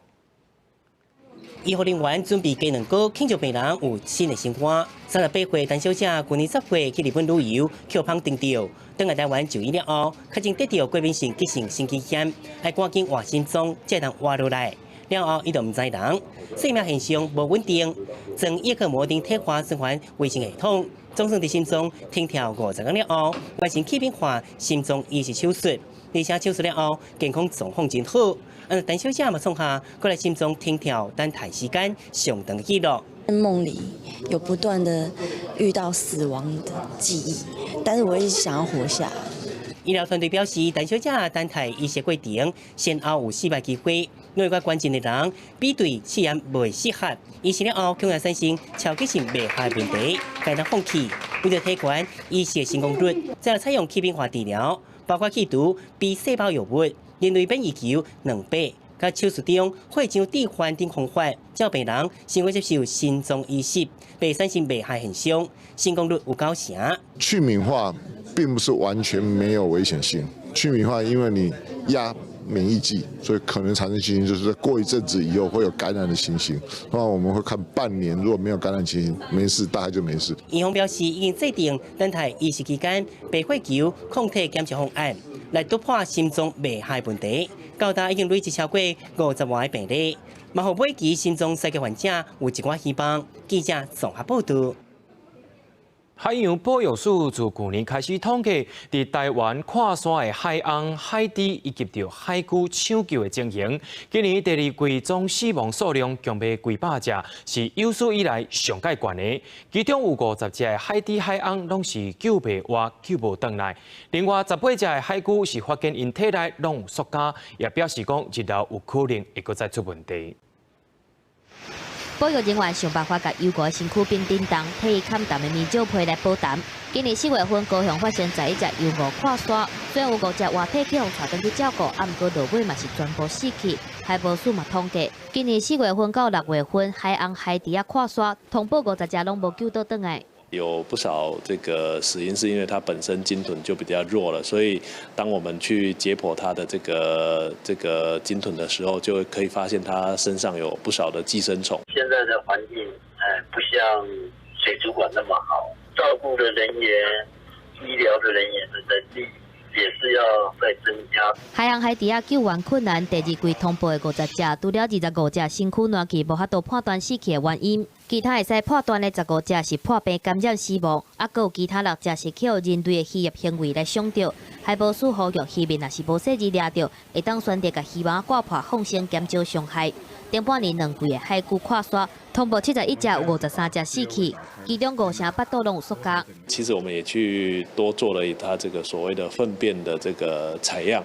醫護人員準備雞卵糕慶祝病人有新的生活。38歲陳小姐舊年10月去日本旅遊，予蜂叮著，轉來台灣就醫了後，確診得著過敏性急性心肌炎，愛趕緊換心臟，才通活落來。了後，伊就毋知人，生命現象無穩定，裝葉克膜頂體化循環維生系統，總算佇心臟停跳50工了後，完成去敏化心臟移植手術，而且手術了後健康狀況真好。陳小姐嘛創下閣來心臟停跳等待時間上長的紀錄。夢裡有不斷的遇到死亡的記憶，但是我一直想要活下來。醫療團隊表示，陳小姐等待移植過程先後有四擺機會，有關關鍵的人比對試驗袂適合，移植了後可能產生超急性袂效的問題，該當放棄。為著提懸移植成功率，再採用去敏化治療，包括去除 B 細胞藥物、人類免疫球200，佮手術中血漿置換等方法，叫病人成功接受心臟移植，袂產生袂效現象，成功率有9成。去敏化並不是完全沒有危險性，去敏化因為你壓免疫劑，所以可能產生情形就是過一陣子以後會有感染的情形。那我們會看半年，如果沒有感染情形，沒事，大概就沒事。醫方表示已經制定等待移植期間白血球抗體檢測方案，來突破心臟袂效問題。到達已經累積超過50萬個病例，嘛予尾期心臟衰竭患者有一寡希望。記者綜合報道。海洋保育署自舊年開始統計，佇台灣看山的海鰪、海豬以及著海龜搶救的情形。今年第二季總死亡數量強欲幾百隻，是有史以來上蓋懸的。其中有50隻的海豬、海鰪攏是救袂活、救無轉來。另外18隻的海龜是發現𪜶體內攏有塑膠，也表示講日後有可能會閣再出問題。保育人員想辦法共油罐身軀變振動，替伊崁澹的面蕉皮來保膽。今年4月份，高雄發生11隻油鰲跨山，雖然有5隻活體去予帶轉去照顧，啊，毋過落尾嘛是全部死去。海保署嘛統計，今年4月份到6月份，海鰪、海豬仔跨山，通報50隻攏無救倒轉來。有不少這個死因是因為它本身鯨豚就比較弱了，所以當我們去解剖它的這個鯨豚的時候，就可以發現它身上有不少的寄生蟲。現在的環境，不像水族館那麼好，照顧的人員、醫療的人員的能力也是要再增加。海鰪海豬仔救援困難，第二季通報的50隻，除了25隻身軀爛去無法度判斷死去的原因，其他會使判斷的15隻是破病感染死亡，啊，閣有其他6隻是予人類的漁業行為來傷著。海保署呼籲漁民若是無細膩掠著，會當選擇共漁網掛破放生，減少傷害。頂半年兩季的海龜跨山，通報71隻，有53隻死去，其中5成腹肚攏有塑膠。其實我們也去多做了它這個所謂的糞便的這個採樣，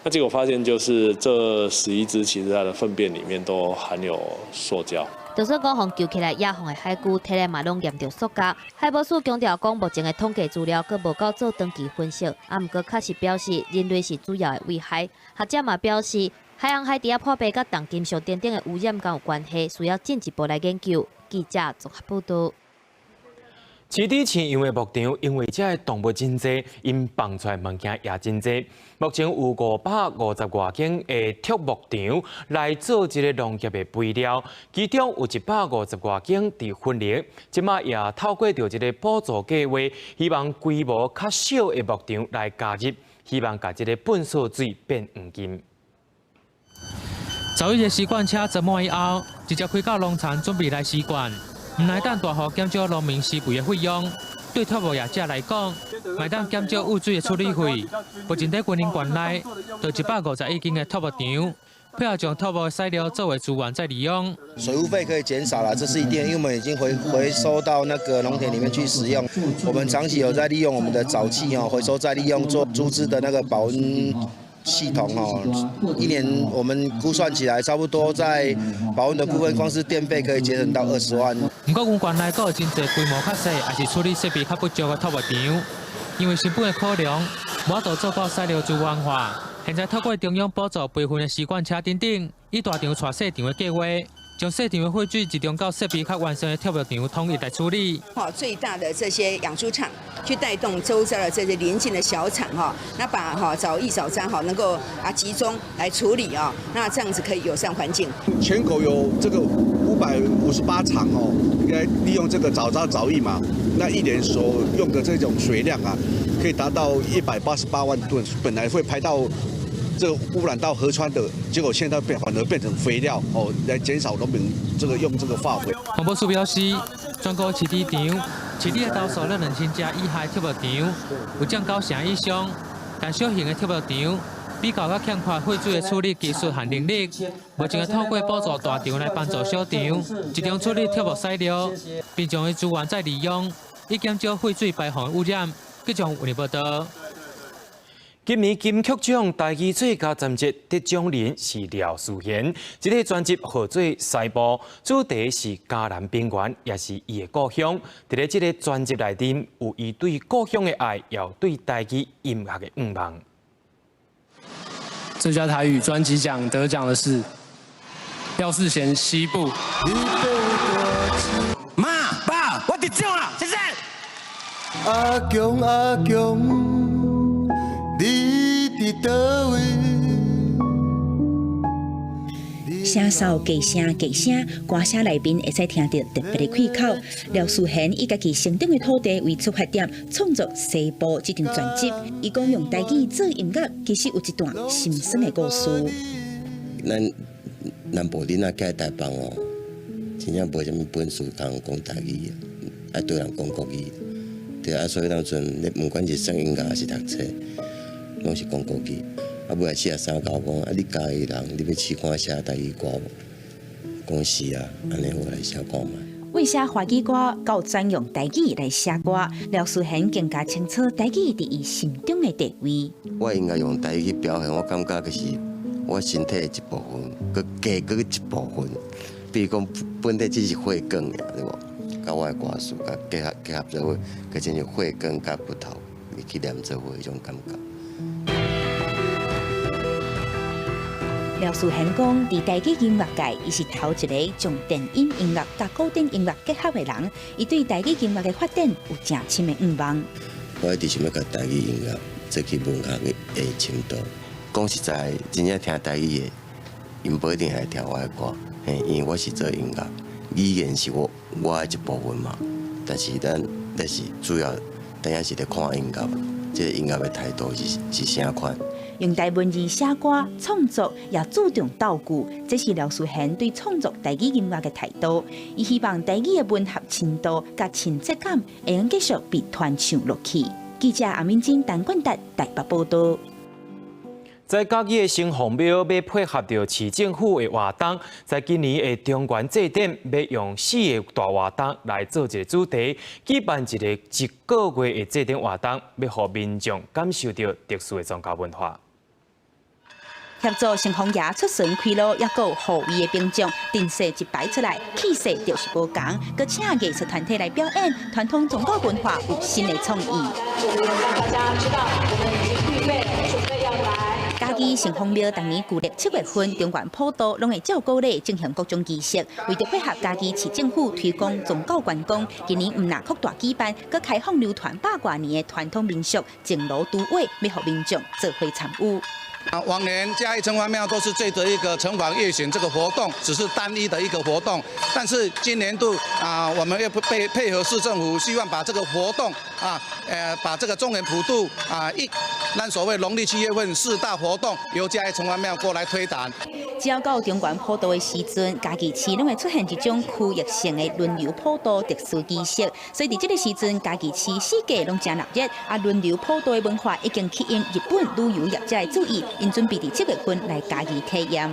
那結果發現就是這11隻其實它的糞便裡面都含有塑膠。就算講予救起來野放的海龜，體內嘛攏驗著塑膠。海保署強調講，目前的統計資料閣無夠做長期分析，啊，毋過確實表示人類是主要的危害。學者嘛表示，海鰪海豬仔破病佮重金屬等等的污染敢有關係，需要進一步來研究。記者綜合報道。飼佇飼養的牧場，因為這个動物真濟，𪜶放出來物件也真濟。目前有550外間的畜牧場來做這个農業的肥料，其中有150外間佇雲林，這馬也透過著這个補助計劃，希望規模較小的牧場來加入，希望共這个糞埽水變黃金。11日攜罐車裝滿以後，直接開到農場準備來施罐。毋來當大幅減少農民施肥的費用，對畜牧業者來講，會當減少污水的處理費。目前佇雲林縣內，就151間的畜牧場，配合將畜牧的屎尿作為資源再利用。水污費可以減少了，這是一定，因為我們已經回收到那個農田裡面去使用。我們長期有在利用我們的沼氣哦，回收再利用做豬隻的那個保溫系統哦，一年我們估算起來，差不多在保溫的部分，光是電費可以節省到20萬。毋過，阮縣內閣有真濟規模較細，抑是處理設備較不足的畜牧場，因為成本的考量，無法度做到屎尿資源化。現在透過中央補助培訓的攜罐車等等，以大場帶細場的計劃，將細場的廢水集中到設備較完善的脫墨場統一來處理。哈，最大的這些養豬場去帶動周遭的這些鄰近的小廠哈，那把哈沼液沼渣哈能夠啊集中來處理啊，那這樣子可以友善環境。全國有這個558廠哦，應該利用這個沼渣沼液嘛，那一年所用的這種水量啊，可以達到188萬噸。本來會排到這個污染到河川的，結果現在變反而變成肥料哦，來減少農民這個用這個化肥。環保署表示，全國飼豬場、飼豬的投數咧2000隻以下脫墨場有降九成以上，但小型的脫墨場比較較欠缺廢水的處理技術和能力，目前會透過補助大場來幫助小場，集中處理脫墨屎尿，並將伊資源再利用，以減少廢水排放污染。記者有報道。今年金曲獎台語最佳專輯得獎人是廖思賢，這個專輯號做《西部》，主題是嘉南平原，也是伊的故鄉。佇咧這個專輯內面，有伊對故鄉的愛，也有對台語音樂的願望。最佳台語專輯獎得獎的是廖世賢《西部》。媽爸，我得獎啦，謝謝。阿強阿強，你佇佗位？聲嗽低聲低聲，歌聲內面會使聽著特別的開口。廖思賢以家己成長的土地為出發點，創作《西部》這張專輯。伊講用台語做音樂，其實有一段心酸的故事。咱南部囡仔過台北哦，真正無啥物本事通講台語，愛對人講國語。對啊，所以當陣你毋管是耍音樂抑是讀冊，攏是講國語。啊，尾仔43甲我講，啊，你嘉義人，你欲試看寫台語歌無？講是啊，按呢我來寫看覓。為寫華語歌到轉用台語來寫歌，廖思賢更加清楚台語佇伊心中的地位。我應該用台語去表現，我感覺就是我身體的一部分，閣加閣一部分。比如講，本體只是血管爾，對無？佮我的歌詞，佮結合做伙，閣親像血管佮骨頭去連做伙彼種感覺。廖思賢講，佇台語音樂界，伊是頭一个將電音音樂佮古典音樂結合的人。伊對台語音樂的發展有誠深的願望。我一直想欲共台語音樂做去文學的深度。講實在，真正聽台語的，𪜶無一定愛聽我的歌，嘿，因為我是做音樂，語言是我的一部分嘛。但是咱是主要，咱也是咧看音樂，這個音樂的態度是啥款？用台文字寫歌創作，也注重道具，這是廖思賢對創作台語音樂的態度。伊希望台語的文學深度佮親切感，會用繼續被傳唱落去。記者阿敏珍、陳冠達台北報導。在嘉義的城隍廟欲配合著市政府的活動，在今年的中元祭典，欲用四个大活動來做一个主題，舉辦一个一个月的祭典活動，欲予民眾感受著特殊的宗教文化。協助城隍爺出巡開路，抑閣有護衛的兵將，陣勢一擺出來，氣勢就是無仝。閣請藝術團體來表演，傳統宗教文化有新的創意。讓大家知道，我們已經預備準備要來。嘉義城隍廟逐年舊曆7月份，中元普渡攏會照古禮進行各種儀式。為著配合嘉義市政府推廣宗教觀光，今年毋但擴大舉辦，閣開放流傳百外年的傳統民俗淨爐都會，欲予民眾做伙參與。啊，往年嘉義城隍廟都是借著一個城隍夜巡這個活動，只是單一的一個活動。但是今年度啊，我們又配合市政府，希望把這個活動啊，把這個中元普渡啊，咱所謂農曆7月份四大活動，由嘉義城隍廟過來推展。只要到中元普渡的時陣，嘉義市攏會出現一種區域性的輪流普渡特殊儀式，所以佇這個時陣，嘉義市四界攏誠熱鬧。啊，輪流普渡的文化已經吸引日本旅遊業者的注意，𪜶準備佇7月份來嘉義體驗。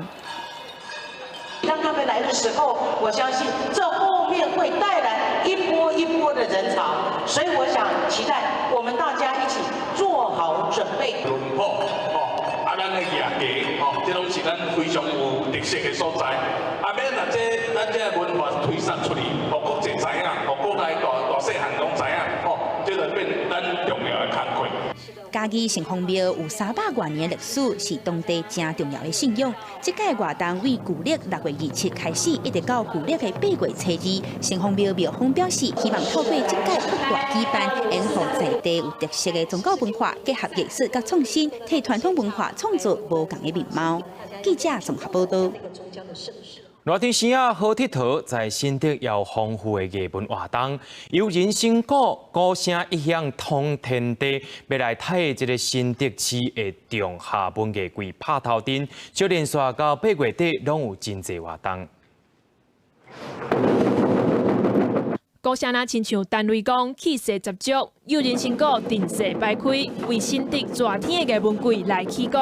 當他們來的時候，我相信這後面會帶來一波一波的人潮，所以我想期待我們大家一起做好準備。輪普哦，啊，咱的夜街哦，這攏是咱非常有特色的所在。啊，欲若這咱這个文化推捒出去，予國際知影，予國內大細漢攏知影，哦，這就變咱重要的工課。嘉義城隍廟有300外年歷史，是當地誠重要的信仰。這屆活動為舊曆6月27開始，一直到舊曆的8月初2，城隍廟廟方表示，希望透過這屆擴大舉辦，會予在地有特色的宗教文化結合藝術佮創新，替傳統文化創造無仝的面貌。記者綜合報導。熱天時仔好𨑨迌，在新竹有豐富的藝文活動，由人生谷鼓聲一響通天地，欲來替這个新竹市的中下文藝季拍頭陣，小連續到8月底，攏有真濟活動。鼓聲若親像陳雷公，氣勢十足，誘人神鼓陣勢擺開，為新竹熱天的藝文季來起鼓。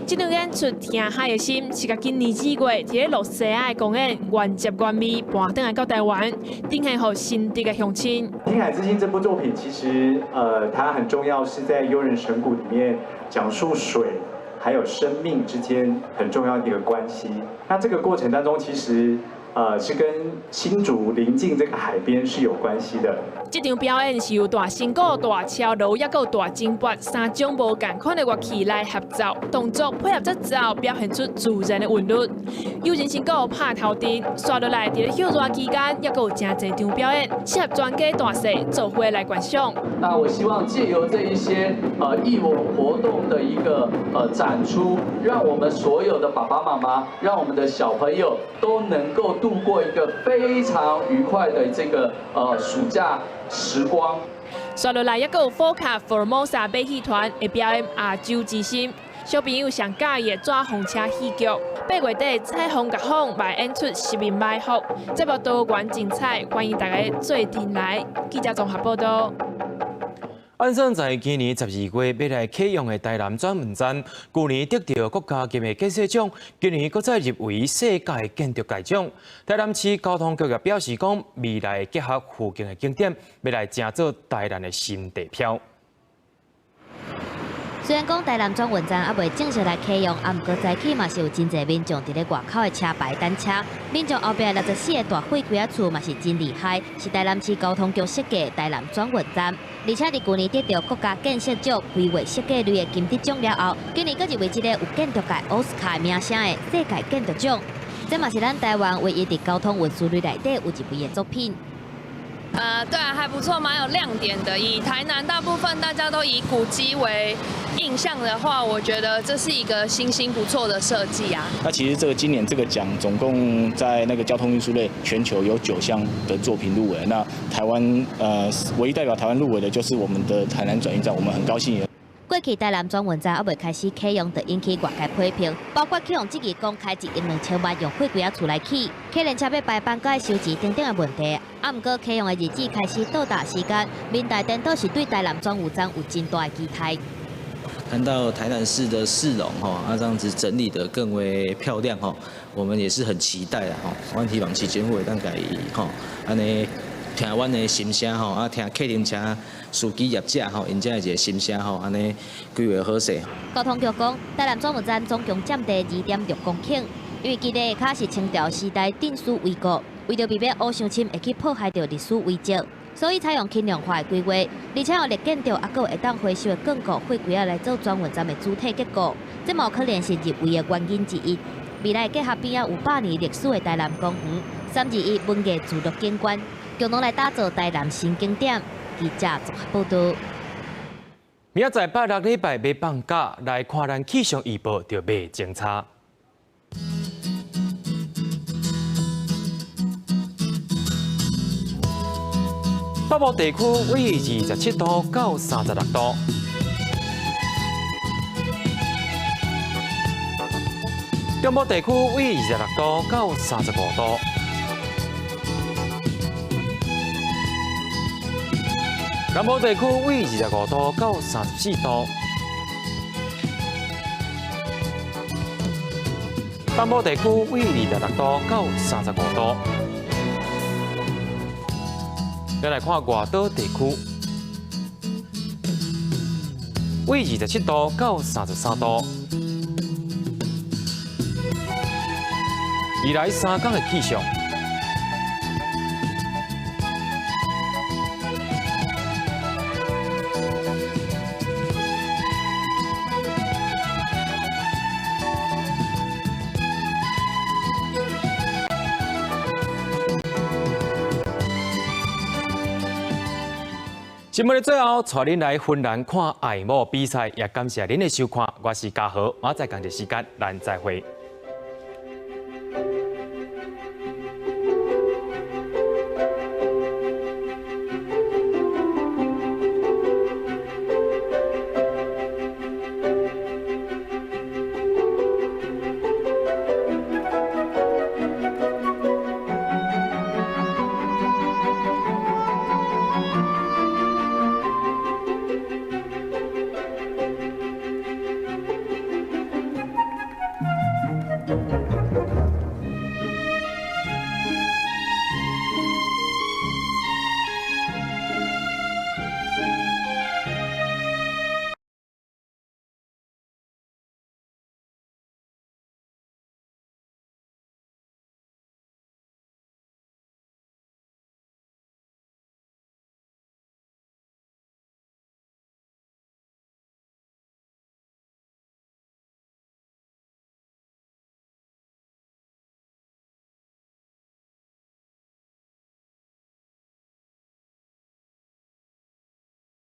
這場演出《聽海的心》是共今年2月佇咧露西亞的公演原汁原味搬轉來到台灣，呈現予新竹的鄉親。《聽海之心》這部作品其實，它很重要，是在優人神鼓裡面講述水還有生命之間很重要的一個關係。那這個過程當中，其實是跟新竹鄰近這個海邊是有關係的。這場表演是由大新鼓、大敲鑼，抑閣有大鐘鈸三種無仝款的樂器來合奏，動作配合節奏，表現出自然的韻律。誘人神鼓拍頭陣，紲落來佇咧歇熱期間，抑閣有誠濟場表演，適合全家大細做伙來觀賞。那我希望借由這一些藝文活動的一個展出，讓我們所有的爸爸媽媽，讓我們的小朋友都能夠度過一個非常愉快的這個暑假時光。紲落來，抑閣有火卡 Formosa 馬戲團會表演亞洲之心，小朋友上佮意的紙風車戲劇。8月底彩虹樂坊嘛演出十面埋伏，節目多元精彩，歡迎大家做陣來。記者綜合報導。按算在今年12月欲來啟用的台南轉運站，舊年得著國家級的建設獎，今年閣再入圍世界建築界獎。台南市交通局也表示講，未來結合附近的景點，欲來成做台南的新地標。雖然講台南轉運站猶未正式來啟用，啊，毋過早起嘛是有真濟民眾佇咧外口的車牌等車。民眾後壁64个大貨櫃仔厝嘛是真厲害，是台南市交通局設計台南轉運站，而且佇舊年得著國家建設獎規劃設計類的金質獎了後，今年閣入圍這個有建築界奧斯卡名聲的世界建築獎。這嘛是咱台灣唯一佇交通運輸類內底有入圍的作品。對啊，還不錯，蠻有亮點的。以台南大部分大家都以古蹟為印象的話，我覺得這是一個新興不錯的設計啊。那其實這個今年這個獎總共在那個交通運輸類全球有9項的作品入圍，那台灣唯一代表台灣入圍的就是我們的台南轉運站，我們很高興。過去台南轉運站猶未開始啟用，就引起外界批評，包括去予質疑講開1億2千萬用貨櫃仔厝來起，客運車欲排班，閣愛收錢等等的問題。啊，毋過啟用的日子開始倒搭時間，民代顛倒是對台南轉運站有真大的期待。看到台南市的市容吼，啊這樣子整理得更為漂亮吼，我們也是很期待啦吼。阮希望市政府會當共伊吼，按呢聽阮的心聲吼，啊聽客運車司機業者吼，𪜶遮的一个心聲吼，按呢規劃好勢。交通局講，台南轉運站總共佔地2.6公頃，因為基地下跤是清朝時代鎮守遺構，為著避免烏傷深會去破壞著歷史遺跡，所以採用輕量化的規劃，而且用綠建築，猶閣會當回收的鋼骨貨櫃仔來做轉運站的主體結構，這嘛有可能是入圍的原因之一。未來結合邊仔有100年歷史的台南公園、321文藝聚落景觀，共同來打造台南新景點。記者綜合報導。明仔載拜六禮拜欲放假，來看咱氣象預報就袂精彩。北部地區為27度到36度，中部地區為26度到35度，南部地區為25度到34度，東部地區為26度到35度。再來看外島地區，為27度到33度。未來3天的氣象，新聞的最後，帶恁來芬蘭看愛貓比賽，也感謝恁的收看。我是嘉豪，明仔載仝一時間，咱再會。